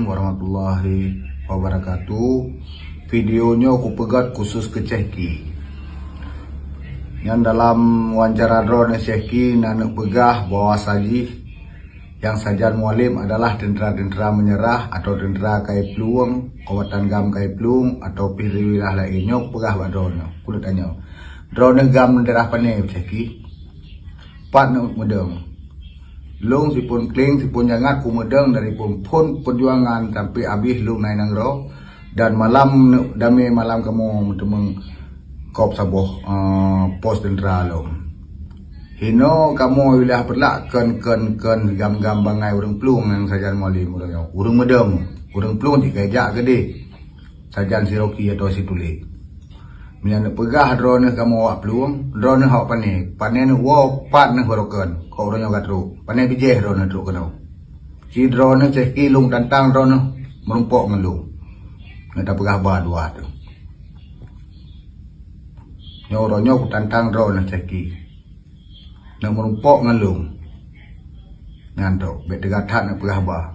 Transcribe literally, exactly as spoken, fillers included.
warahmatullahi wabarakatuh. Video nyoe kupeugét khusus keu Chehki. Nyan dalam wawancara droeneuh Chehki na neupeugah bahwa sajih nyang sajan Mualem adalah teuntera-teuntera meunyeurah atau teuntera kai plueng, kawatan GAM kai plueng atau pih di wilayah laén. Nyoe kupeugah bak droeneuh, kulét tanyoe. Droeneuh GAM daerah pané Chehki? Pat neumeudong. Lông siphon kleng, siphon jangat kumeudong dari phon-phon peujuangan sampai abéh lông na i nanggroe, dan malam damé malam kamoe meuteumeung kop saboh, eh, pos teuntera lom. Hinoe kamoe wilayah Peureulak kon, kon, kon GAM-GAM bangai ureuëng plueng nyang sajan Mualem ureuëng nyoe. Ureuëng meudong, ureuëng plueng jih ka jak keudeh. Sajan si Rocky atau si Tuli. Meunyoe neupeugah droeneuh kamoe awak plueng, droeneuh awak pané, pané neuwoe pat neuh barokon, kok uroe nyoe ka trok, pané bijéh droeneuh trok keunoe. Ci droeneuh Chehki lông tantang droeneuh meurumpok ngon lông. Nyoe tapeugah ba dua teuh. Nyoe uroe nyoe kutantang droeneuh Chehki. Nyoe meurumpok ngon lông. Nyan trok, bék teuga that neupeugah ba.